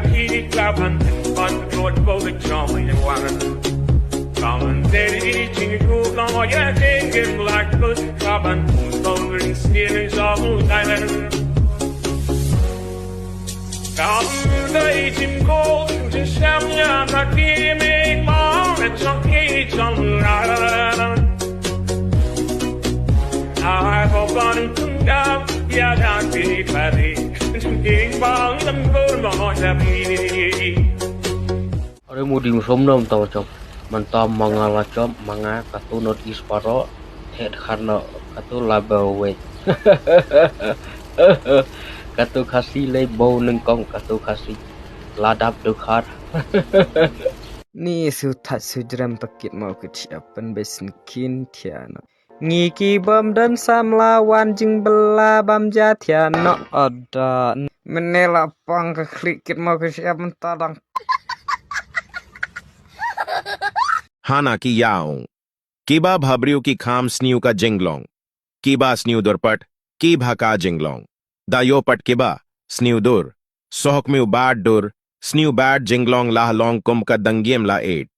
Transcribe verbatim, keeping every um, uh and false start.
He grabbed and one road for the charming one. Come and say, "Ching, you come on, yeah, singing like good." Come and put on the skin is all diamond. Come, the eighteen gold, just sham ya, not giving more, and some cage on the island. I hope on to come, yeah, that be petty. King Bong, the moon, the Are mudi musom nom tong chop. Mentom manga la chop, manga katu not is paro. Het khar no katu la ba wet. Katu khasi le bau nengkong katu khasi. Ladap dukhar. Ni su that su jrem pakit mau ke chiap pen besin kin tiano. Ngi ki bam dan samla wan jing bela bam ja tiano oda. Menela pang ke klik kit mau ke chiap mentadang. Hana ki yaung. Kiba bhabriu ki kham sniu ka jinglong. Kiba sniu durpat, ki bha ka jinglong. Da yo pat kiba, sniu dur. Sohok miu bad dur, sniu bad jinglong lah long kum ka danggiem la eight.